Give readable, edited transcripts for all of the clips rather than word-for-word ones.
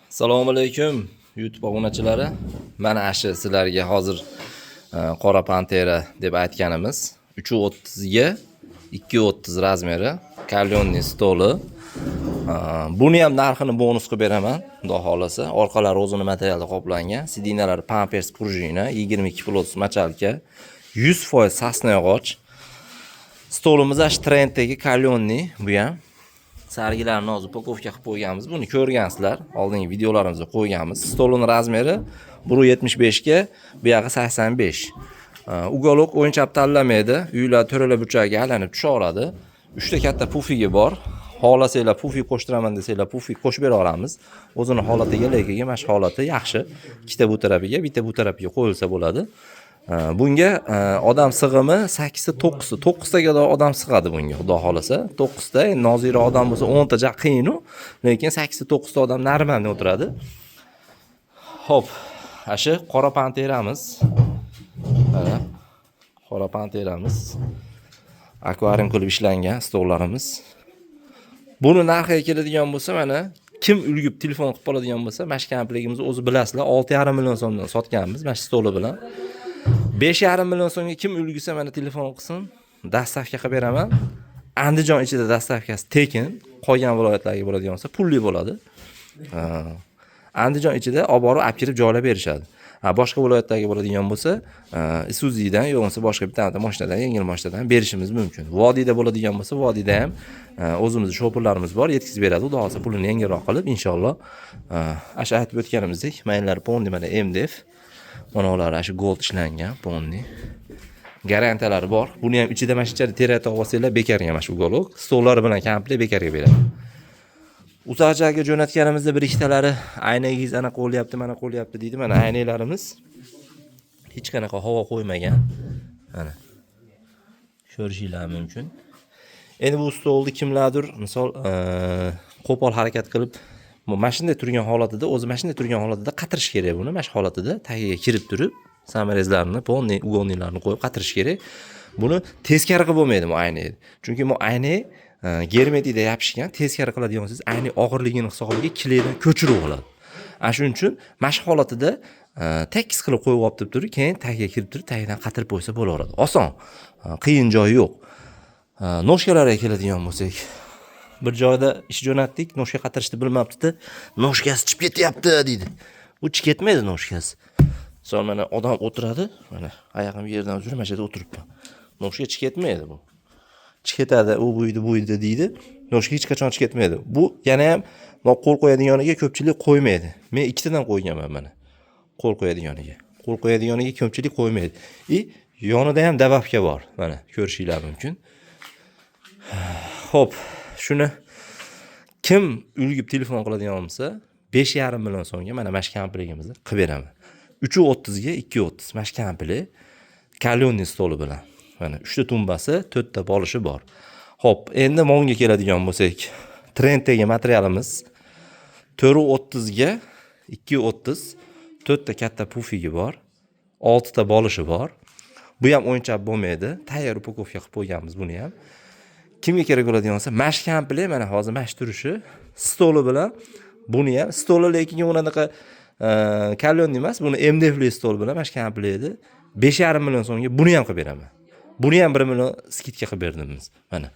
Assalomu alaykum, YouTube obunachilari. Mana shu sizlarga hozir qora pantera deb aytganimiz 3.30 ga 2.30 razmeri кальянный stoli. Buni ham narxini bonus qilib beraman, xudo xohlasa. Orqalari o'zini materialda qoplangan, сиденья lari pampers пружина, 22 плюс мочалка, 100% сосна yog'och. Stolimiz shu trenddagi кальянный, bu ham. Sargilarni hozir упаковка qilib qo'yganmiz. Buni ko'rgansizlar, oldingi videolarimizda qo'yganmiz. Stolini razmeri 1.75 ga, bu yog'i 85. Уголок o'yinchap tanlamaydi. Uylar to'rala burchagiga aylanib tushaveradi. Uchta katta pufigi bor. Xohlasanglar, pufik qo'shtiraman desanglar, pufik qo'shib bera olamiz. O'zini holatiga, lekin mana shu holati yaxshi. Ikkita bu tarafiga, bitta bu tarafiga qo'yilsa bo'ladi. Bunga odam sig'imi 8 ta, 9 ta, 9 taga odam sig'adi bunga, xudo xohlasa. 9 ta, endi nozikroq odam bo'lsa 10 ta ja qiyin-u, lekin 8 ta, 9 ta odam нормально o'tiradi. Xo'p, ana shu qora panteramiz. Mana qora panteramiz. Akvarium qilib ishlangan stollarimiz. Buni narxiga keladigan bo'lsa, mana kim ulgib telefon qilib qoladigan bo'lsa, mana shu komplektimizni o'zi bilasizlar, 6,5 million so'mdan sotganmiz mana shu stoli bilan. 5,5 million so'mga kim ulgisa, mana telefon qilsin, доставка qilib beraman. Andijon ichida доставка si tekin, qolgan viloyatlarga bo'ladigan bo'lsa pulli bo'ladi. Andijon ichida olib borib, olib kirib joylab berishadi. Ha, boshqa viloyatlarga bo'ladigan bo'lsa, Isuzu'dan yo bo'lmasa boshqa bitta mashinadan, yengil mashinadan berishimiz mumkin. Vodiyda bo'ladigan bo'lsa, vodiyda ham o'zimizni shopirlarimiz bor, yetkazib beradi. Xudo xohlasa, pulini yengilroq qilib, inshaalloh. Asha aytib o'tganimizdek, maynlar полный mana MDF. Mana ular shu gold ishlangan полный. Garantiyalari bor. Buni ham ichida mana shunchalik terak olsanglar bekarga mana shu уголок. Stollari bilan komplekt bekarga beradi. Uzoq jo'natganimizda bir ikkitalari aynagingiz anaqa bo'lyapti, mana qo'lyapti deydi. Mana aynaklarimiz hech qanaqa havo qo'ymagan. Mana. Ko'rishinglar mumkin. Endi bu stolni kimlardir, misol, qo'pol harakat qilib, mana shunday turgan holatida, o'zi mana shunday turgan holatida qatirish kerak buni. Mana shu holatida tagiga kirib turib, саморез larni, полный угольный larni qo'yib qatirish kerak. Buni teskari qilib bo'lmaydi bu aynakni. Chunki bu aynak germetikda yopishgan, teskari qiladigan bo'lsangiz, aynak og'irligini hisobiga клей dan ko'chirib oladi. Ana shuning uchun mana shu holatida tekis qilib qo'yib olib turib, keyin tagiga kirib turib, tagidan qatirib qo'ysa bo'laveradi. Oson. Qiyin joyi yo'q. Ножка larga keladigan bo'lsak, bir joyda ish jo'natdik, ножка qatirishni bilmabdi-da, ножка si chiqib ketyapti deydi. Bu chiqib ketmaydi ножка si. Misol, mana odam o'tiradi, mana oyog'im yerdan uzilib, mana shu yerda o'tiribman. Ножка chiqib ketmaydi bu. Chiqib ketadi, u buydi, buydi deydi. Ножка hech qachon chiqib ketmaydi. Bu yana ham qo'l qo'yadiganiga ko'pchilik qo'ymaydi. Men ikkitadan qo'yganman mana. Qo'l qo'yadiganiga. Qo'l qo'yadiganiga ko'pchilik qo'ymaydi. И yonida ham добавка bor. Mana ko'rishinglar mumkin. Xo'p, shuni kim ulgib telefon qiladigan bo'lsa, 5,5 million so'mga mana shu komplektimizni qilib beraman. 3.30 ga 2.30 mana shu komplekt кальянный stoli bilan. Mana 3 ta tumbasi, 4 ta polishi bor. Xo'p, endi monga keladigan bo'lsak, trenddagi materialimiz 4.30 ga 2.30, 4 ta katta pufigi bor, 6 ta bolishi bor. Bu ham o'yinchoq bo'lmaydi. Tayyor упаковка qilib qo'yganmiz buni ham. Kimga kerak bo'ladigan bo'lsa, mana shu komplekt mana hozir mana shu turishi stoli bilan, buni ham stoli, lekin unaqa кальянный emas, buni MDFli stol bilan mana shu komplektni 5,5 million so'mga buni ham qilib beraman. Buni ham 1 million скидка qilib berdim biz. Mana.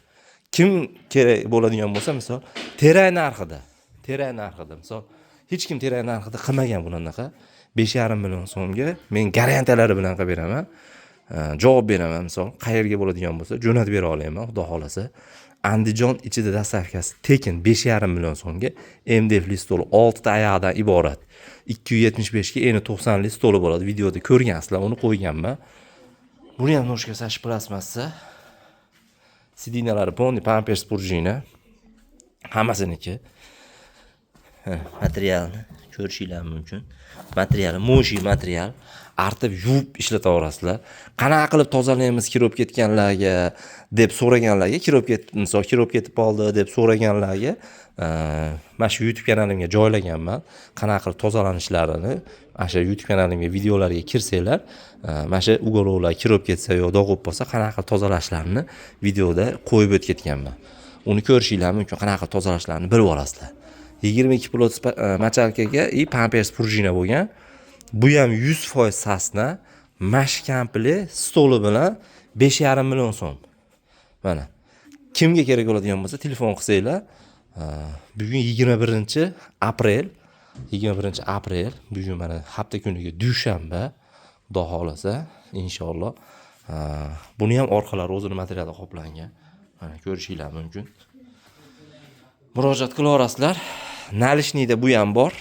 Kim kerak bo'ladigan bo'lsa, misol, terak narxida, terak narxida, misol, hech kim terak narxida qilmagan bunaqa 5,5 million so'mga men garantiyalari bilan qilib beraman. Javob beraman, misol, qayerga bo'ladigan bo'lsa, jo'natib bera olaman, xudo xohlasa. Andijon ichida доставка si tekin, 5,5 million so'mga MDFli stol, oltita oyog'idan iborat. 275 ga eni 90 lik stoli bo'ladi. Videoda ko'rgansizlar, uni qo'yganman. Buni ham ножка si plastmassa. Сиденья lari полный pampers пружина. Hammasiniki. Materialni ko'rishinglar mumkin. Materiali моющий material. Artib, yuvib ishlataverasizlar. Qanaqa qilib tozalaymiz kirib ketganlarga deb so'raganlarga, kirib ket, misol, kirib ketib qoldi deb so'raganlarga, mana shu YouTube kanalimga joylaganman. Qanaqa qilib tozalanishlarini ana shu YouTube kanalimga videolarga kirsanglar, mana shu уголок lar kirib ketsa yo dog' bo'lib qolsa, qanaqa qilib tozalashlarini videoda qo'yib o'tib ketganman. Uni ko'rishinglar mumkin, qanaqa qilib tozalashlarini bilib olasizlar. 22 плотс мочалка ga и pampers пружина bo'lgan. Bu ham 100% сосна. Mash komplekt stoli bilan 5,5 million so'm. Mana, kimga kerak bo'ladigan bo'lsa, telefon qilsanglar. Bugun 21 aprel, 21 aprel bugun, mana, hafta kuniga dushanba. Xudo xohlasa, inshaalloh. Buni ham orqalari o'zini materialda qoplangan, mana, ko'rishinglar mumkin. Murojaat qilaverasizlar. Наличный da bu ham bor,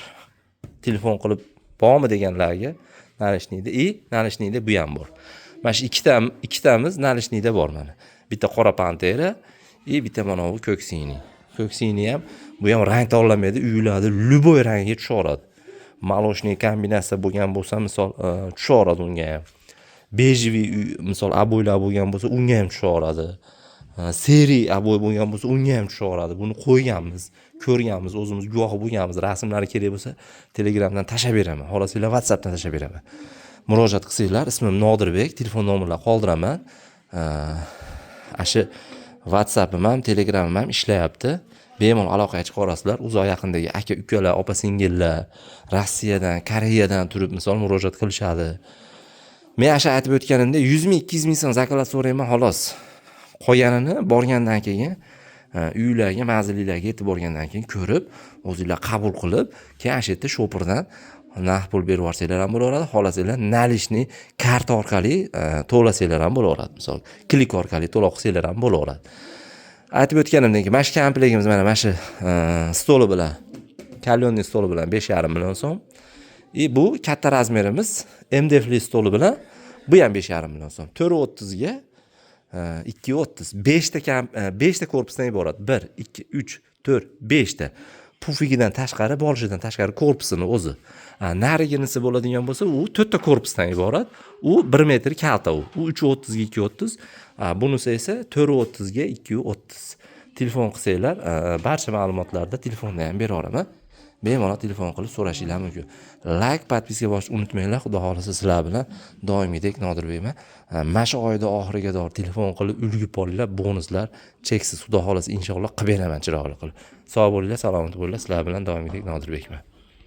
telefon qilib bormi deganlarga. Наличный da и наличный da bu ham bor. Mana shu ikkita, ikkitamiz наличный da bor. Mana, bitta qora pantera и bitta mana bu ko'k синий. Ko'k синий ham, bu ham rang tanlamaydi, uylarni любой rangiga tushaveradi. Молочный kombinatsiya bo'lgan bo'lsa, misol, tushaveradi unga ham. Бежевый uy, misol, обой lar bo'lgan bo'lsa, unga ham tushaveradi. Серый обой bo'lgan bo'lsa, unga ham tushaveradi. Buni qo'yganmiz, ko'rganmiz, o'zimiz guvohi bo'lganmiz. Rasmlari kerak bo'lsa, Telegramdan tashlab beraman, xohlasanglar, WhatsAppdan tashlab beraman. Murojaat qilsanglar, ismim Nodirbek, telefon nomerlar qoldiraman. Ana shu WhatsAppim ham, Telegramim ham ishlayapti, bemalol aloqaga chiqa olasizlar. Uzoq yaqindagi aka ukalar, opa singillar Rossiyadan, Koreyadan turib, misol, murojaat qilishadi. Men ana shu aytib o'tganimdek, 100 ming, 200 ming so'm заклад so'rayman, xolos. Qolganini borgandan keyin, uylarga, manzilinglarga yetib borgandan keyin ko'rib, o'zinglar qabul qilib, keyin ana shu yerda shopirdan naqd pul berib yuborsanglar ham bo'laveradi, xohlasanglar, наличный karta orqali to'lasanglar ham bo'laveradi, misol, klik orqali to'lov qilsanglar ham bo'laveradi. Aytib o'tganimdek, mana shu komplektimiz, mana shu stoli bilan, каленый stoli bilan 5,5 million so'm. И bu katta размер imiz MDFli stoli bilan, bu ham 5,5 million so'm. 4,30ga 2,30, beshta kam, beshta korpusdan iborat: bir, ikki, uch, to'rt, beshta. Pufigidan tashqari, bolishidan tashqari korpusini o'zi. Nariginisi bo'ladigan bo'lsa, u to'rtta korpusdan iborat, u 1 metr kalta, u 3,30ga 2,30. Bunisi esa 4,30ga 2,30. Telefon qilsanglar, barcha ma'lumotlarni telefonda ham bera olaman, bemalol telefon qilib so'rashinglar mumkin. Layk, подписка bosishni unutmanglar. Xudo xohlasa, sizlar bilan doimgidek Nodirbekman. Mana shu oyni oxiriga dor telefon qilib ulgurib olinglar, bonuslar cheksiz. Xudo xohlasa, inshaalloh, qilib beraman chiroyli qilib. Sog' bo'linglar, salomat bo'linglar, sizlar bilan doimgidek Nodirbekman.